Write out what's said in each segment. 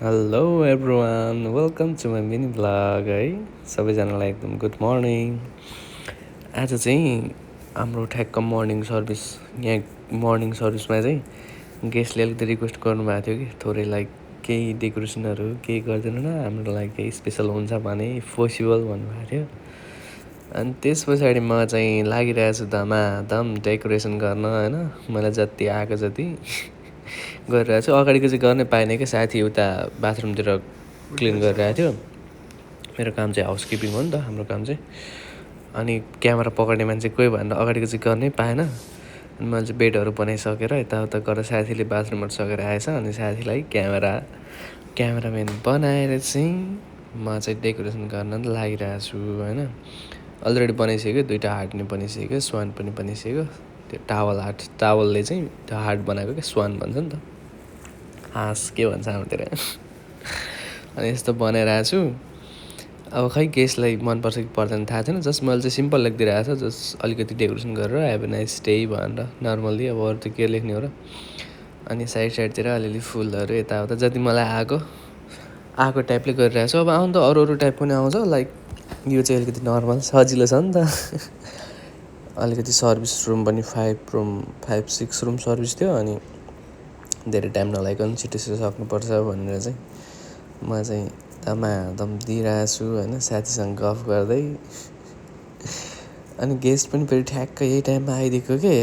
Hello everyone welcome to my mini blog है सबैजनालाई एकदम गुड मर्निङ। आज चाहिँ हाम्रो ठ्याक्क मर्निङ सर्भिस यहाँ मर्निङ सर्भिसमा चाहिँ गेस्टले अलिकति रिक्वेस्ट गर्नुभएको थियो कि थोरै लाइक केही डेकोरेसनहरू केही गरिदिनु न हाम्रो लागि केही स्पेसल हुन्छ भने पोसिबल भन्नुभएको थियो। अनि त्यस पछाडि म चाहिँ लागिरहेको छु धमाधम डेकोरेसन गर्न होइन मलाई जति आएको जति गरिरहेको छु। अगाडिको चाहिँ गर्नै पाइनँ क्या साथी उता बाथरुमतिर क्लिन गरिरहेको थियो। मेरो काम चाहिँ हाउसकिपिङ हो नि त हाम्रो काम चाहिँ। अनि क्यामेरा पक्रिने मान्छे कोही भनेर अगाडिको चाहिँ गर्नै पाएन। अनि मैले चाहिँ बेडहरू बनाइसकेर यताउता गरेर साथीले बाथरुमहरू सकेर आएछ। अनि साथीलाई क्यामेराम्यान बनाएर चाहिँ म चाहिँ डेकोरेसन गर्न लागिरहेको छु होइन। अलरेडी बनाइसक्यो, 2टा हार्ट पनि बनिसक्यो, स्वान पनि बनिसक्यो। त्यो टावलले चाहिँ त्यो हार्ट बनाएको क्या स्वान भन्छ नि त, हाँस के भन्छ हाम्रोतिर। अनि यस्तो बनाइरहेको छु। अब खै गेस्टलाई मनपर्छ कि पर्दैन थाहा छैन। जस्ट मैले चाहिँ सिम्पल लेखिदिइरहेको छ, जस्ट अलिकति डेकोरेसन गरेर हेभ ए नाइस डे भनेर नर्मल्ली। अब अरू त के लेख्ने हो र। अनि साइडतिर अलिअलि फुलहरू यताउता जति मलाई आएको टाइपले गरिरहेको छु। अब आउनु त अरू टाइप पनि आउँछ, लाइक यो चाहिँ अलिकति नर्मल सजिलो छ नि त। अलिकति सर्भिस रुम पनि 5-6 रुम सर्भिस थियो। अनि धेरै टाइम नलागिकन छिटो सक्नुपर्छ भनेर चाहिँ म चाहिँ धमाधम दिइरहेको छु होइन साथीसँग गफ गर्दै। अनि गेस्ट पनि फेरि ठ्याक्क यही टाइममा आइदिएको के,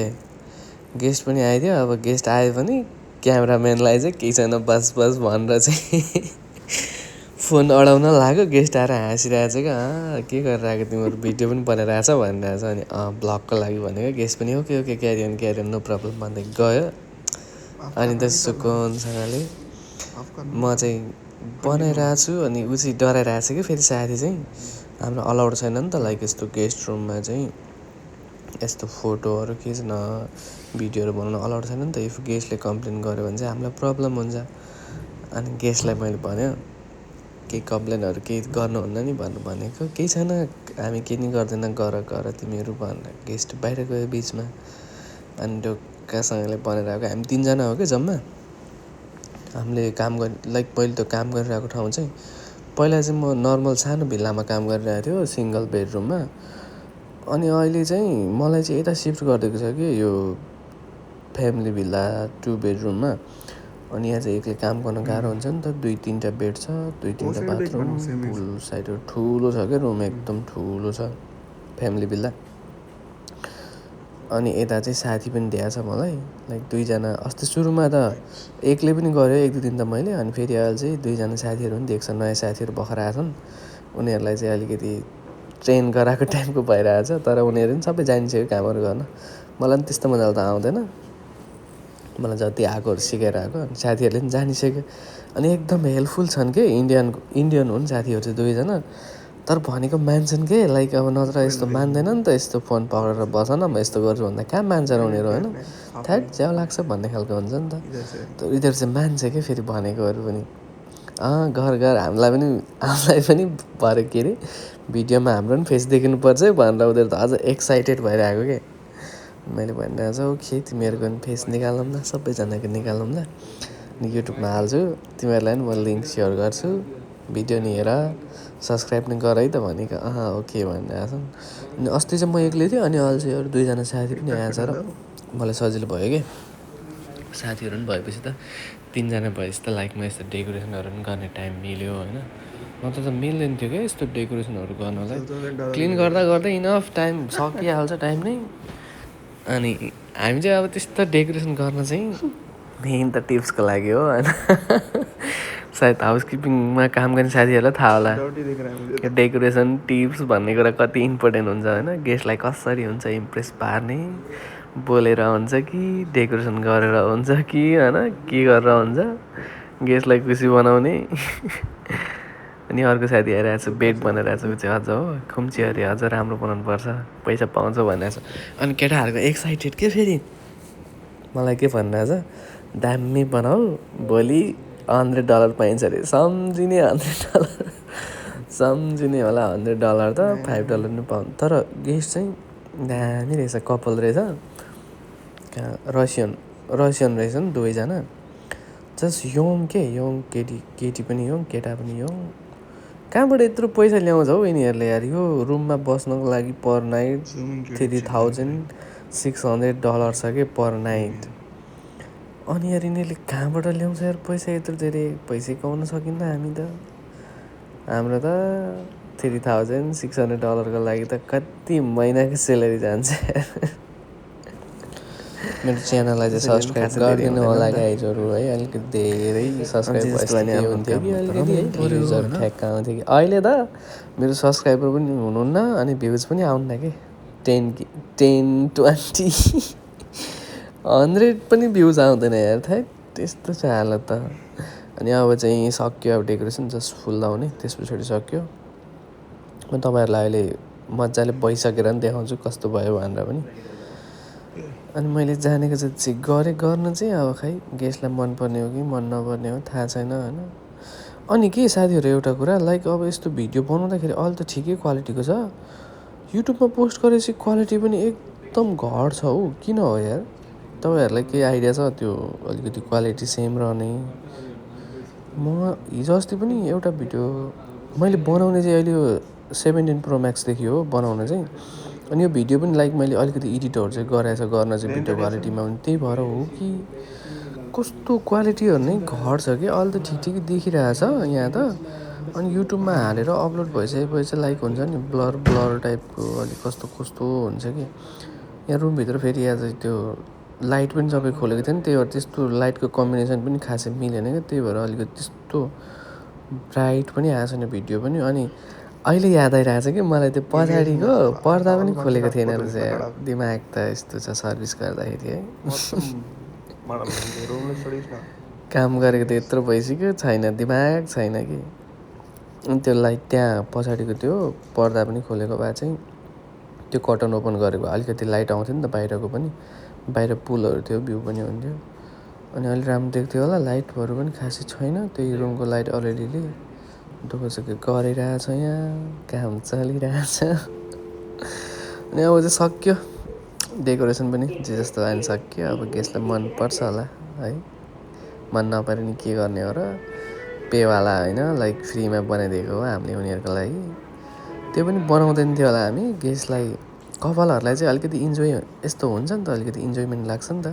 गेस्ट पनि आइदियो। अब गेस्ट आयो भने क्यामेराम्यानलाई चाहिँ केही छैन बस भनेर चाहिँ फोन अडाउन लाग्यो। गेस्ट आएर हाँसिरहेको छ क्या, के गरिरहेको तिमीहरू भिडियो पनि बनाइरहेछ भनिरहेछ। अनि ब्लगको लागि भनेको गेस्ट पनि ओके क्यारियन नो प्रब्लम भन्दै गयो। अनि त सुकुनसँगले म चाहिँ बनाइरहेको छु। अनि ऊ चाहिँ डराइरहेको छ कि फेरि साथी चाहिँ। हाम्रो अलाउड छैन नि त लाइक यस्तो गेस्ट रुममा चाहिँ यस्तो फोटोहरू खिच्न भिडियोहरू बनाउन अलाउड छैन नि त। इफ गेस्टले कम्प्लेन गर्यो भने चाहिँ हामीलाई प्रब्लम हुन्छ। अनि गेस्टलाई मैले भन्यो केही कम्प्लेनहरू केही गर्नुहुन्न नि भनेको, केही छैन हामी केही नि गर्दैन गर तिमीहरू भनेर गेस्ट बाहिर गयो बिचमा। अनि ढुक्कसँगले बनाइरहेको हामी 3जना हो क्या जम्मा। हामीले लाइक पहिले त काम गरिरहेको ठाउँ चाहिँ पहिला चाहिँ म नर्मल सानो भिल्लामा काम गरिरहेको थियो सिङ्गल बेडरुममा। अनि अहिले चाहिँ मलाई चाहिँ यता सिफ्ट गरिदिएको छ कि यो फ्यामिली भिल्ला 2 बेडरुममा। अनि यहाँ चाहिँ एक्लै काम गर्न गाह्रो हुन्छ नि त। 2-3टा बेड छ, 2-3टा बाथरुम, पुल साइडहरू ठुलो छ क्या रुम, एकदम ठुलो छ फ्यामिली भिल्ला। अनि यता चाहिँ साथी पनि दिएको छ मलाई लाइक 2जना। अस्ति सुरुमा त एक्लै पनि गऱ्यो 1-2 दिन त मैले। अनि फेरि अहिले चाहिँ 2जना साथीहरू पनि दिएको छ, नयाँ साथीहरू भर्खर आएछन्। उनीहरूलाई चाहिँ अलिकति ट्रेन गराएको टाइपको भइरहेछ। तर उनीहरू पनि सबै जानिसक्यो कामहरू गर्न। मलाई पनि त्यस्तो मजाले त आउँदैन, मलाई जति आएकोहरू सिकाइरहेको। अनि साथीहरूले पनि जानिसक्यो। अनि एकदम हेल्पफुल छन् कि इन्डियन हुन् साथीहरू चाहिँ 2जना। तर भनेको मान्छन् के, लाइक अब नत्र यस्तो मान्दैन नि त। यस्तो फोन पक्रेर बस न म यस्तो गर्छु भन्दा कहाँ मान्छ र उनीहरू होइन। थ्याट ज्याउ लाग्छ भन्ने खालको हुन्छ नि त। तर उनीहरू चाहिँ मान्छ क्या फेरि भनेकोहरू पनि। घर हामीलाई पनि भरे के अरे भिडियोमा हाम्रो पनि फेस देखिनुपर्छ है भनेर उनीहरू त अझ एक्साइटेड भइरहेको के। मैले भनिरहेको छु ओके तिमीहरूको पनि फेस निकालौँ न, सबैजनाको निकालौँ न, अनि युट्युबमा हाल्छु, तिमीहरूलाई पनि म लिङ्क सेयर गर्छु, भिडियो नि हेर, सब्सक्राइब नि गर है त भनेको। ओके भनिरहेको छन्। अनि अस्ति चाहिँ म एक्लै थिएँ। अनि अहिले चाहिँ अरू 2जना साथी पनि आएछ र मलाई सजिलो भयो कि साथीहरू पनि भएपछि त 3जना भएपछि त लाइक म यस्तो डेकोरेसनहरू पनि गर्ने टाइम मिल्यो होइन। नत्र त मिल्दैन थियो क्या यस्तो डेकोरेसनहरू गर्नलाई। क्लिन गर्दा इनफ टाइम सकिहाल्छ टाइम नै। अनि हामी चाहिँ अब त्यस्तो डेकोरेसन गर्न चाहिँ मेन त टिप्सको लागि हो होइन। सायद हाउसकिपिङमा काम गर्ने साथीहरूलाई थाहा होला यो डेकोरेसन टिप्स भन्ने कुरा कति इम्पोर्टेन्ट हुन्छ होइन। गेस्टलाई कसरी हुन्छ इम्प्रेस पार्ने, बोलेर हुन्छ कि डेकोरेसन गरेर हुन्छ कि होइन के गरेर हुन्छ गेस्टलाई खुसी बनाउने। अनि अर्को साथी आइरहेको छ बेड बनाइरहेको छ, ऊ चाहिँ अझ हो खुम्ची अरे अझ राम्रो बनाउनुपर्छ पैसा पाउँछ भनिरहेको छ। अनि केटाहरूको एक्साइटेड के फेरि मलाई के भनिरहेछ, दामी बनाऊ भोलि $100 पाइन्छ अरे। सम्झिने $100 सम्झिने होला $100 त $5 नि पाउँछ। तर गेस्ट चाहिँ दामी रहेछ, कपाल रहेछ, रसियन रहेछ नि 2जना। जस्ट यङ यङ केटी पनि यङ केटा पनि यङ कहाँबाट यत्रो पैसा ल्याउँछ हौ यिनीहरूले यार यो रुममा बस्नको लागि पर नाइट $3,600 छ कि पर नाइट अनि यार यिनीहरूले कहाँबाट ल्याउँछ यार पैसा यत्रो धेरै पैसै कमाउन सकिन्न हामी त हाम्रो त $3,600 को लागि त कति महिनाको सेलेरी जान्छ मेरो च्यानललाई चाहिँ सब्सक्राइब गरिदिनु होला गाइजहरू है अलिकति धेरै सब्सक्राइब हुन्थ्यो कि अलिकति है भ्युजहरू ठ्याक्क आउँथ्यो कि अहिले त मेरो सब्सक्राइबर पनि हुनुहुन्न अनि भ्युज पनि आउन्न कि 10, 20, 100 पनि भ्युज आउँदैन यार थाहा त्यस्तो छ हालत त अनि अब चाहिँ सक्यो अब डेकोरेसन जस्ट फुल लाउने त्यस पछाडि सक्यो म तपाईँहरूलाई अहिले मजाले भइसकेर पनि देखाउँछु कस्तो भयो भनेर पनि अनि मैले जानेको चाहिँ गर्न चाहिँ अब खै गेस्टलाई मनपर्ने हो कि मन नपर्ने हो थाहा छैन होइन अनि के साथीहरू एउटा कुरा लाइक अब यस्तो भिडियो बनाउँदाखेरि अहिले त ठिकै क्वालिटीको छ युट्युबमा पोस्ट गरेपछि क्वालिटी पनि एकदम घट्छ हौ किन हो यार तपाईँहरूलाई केही आइडिया छ त्यो अलिकति क्वालिटी सेम रहने म हिजो अस्ति पनि एउटा भिडियो मैले बनाउने चाहिँ अहिले यो 17 Pro Max देखि हो बनाउन चाहिँ अनि यो भिडियो पनि लाइक मैले अलिकति एडिटहरू चाहिँ गर्न चाहिँ भिडियो क्वालिटीमा पनि त्यही भएर हो कि कस्तो क्वालिटीहरू नै घट्छ कि अहिले त ठिकै देखिरहेछ यहाँ त अनि युट्युबमा हालेर अपलोड भइसकेपछि चाहिँ लाइक हुन्छ नि ब्लर टाइपको अलिक कस्तो हुन्छ कि यहाँ रुमभित्र फेरि आज त्यो लाइट पनि सबै खोलेको थियो नि त्यही भएर त्यस्तो लाइटको कम्बिनेसन पनि खासै मिलेन क्या त्यही भएर अलिकति त्यस्तो ब्राइट पनि आएको छैन भिडियो पनि अनि अहिले याद आइरहेछ कि मलाई त्यो पछाडिको पर्दा पनि खोलेको थिएन रहेछ दिमाग त यस्तो छ सर्भिस गर्दाखेरि है काम गरेको त यत्रो भइसक्यो छैन दिमाग छैन कि अनि त्यो लाइट त्यहाँ पछाडिको त्यो पर्दा पनि खोलेको भए चाहिँ त्यो कर्टन ओपन गरेको अलिकति लाइट आउँथ्यो नि त बाहिरको पनि बाहिर पुलहरू थियो भ्यू पनि हुन्थ्यो अनि अलि राम्रो देख्थ्यो होला लाइटहरू पनि खासै छैन त्यही रुमको लाइट अलिअलि दुःखसुख गरिरहेछ यहाँ काम चलिरहेछ अनि अब चाहिँ सक्यो डेकोरेसन पनि जे जस्तो आइन सक्यो अब गेस्टलाई मनपर्छ होला है मन नपरे नि के गर्ने हो र पेवाला होइन लाइक फ्रीमा बनाइदिएको हो हामीले उनीहरूको लागि त्यो पनि बनाउँदैन थियो होला हामी गेस्टलाई कपालहरूलाई चाहिँ अलिकति इन्जोय यस्तो हुन्छ नि त अलिकति इन्जोयमेन्ट लाग्छ नि त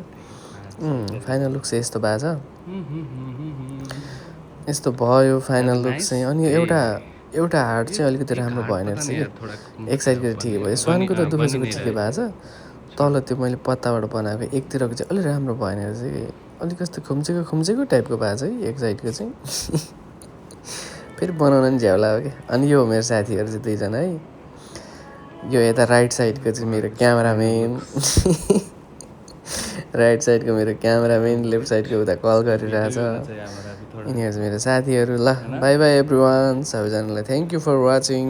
फाइनल लुक चाहिँ यस्तो भएको छ यस्तो भयो फाइनल लुक चाहिँ अनि एउटा हार्ट चाहिँ अलिकति राम्रो भएन रहेछ कि एक साइडको चाहिँ ठिकै भयो स्वानको त दुःखसुख ठिकै भएको छ तल त्यो मैले पत्ताबाट बनाएको एकतिरको चाहिँ अलिक राम्रो भएन रहेछ कि अलिक कस्तो खुम्चेको टाइपको भएको छ है एक साइडको चाहिँ फेरि बनाउन नि झ्याउला हो क्या अनि यो मेरो साथीहरू चाहिँ दुईजना है यो यता राइट साइडको चाहिँ मेरो क्यामराम्यान राइट साइडको मेरो क्यामराम्यान लेफ्ट साइडको उता कल गरिरहेछ यिनीहरू चाहिँ मेरो साथीहरू ल बाई बाई एभ्रिवान सबैजनालाई थ्याङ्क यू फर वाचिङ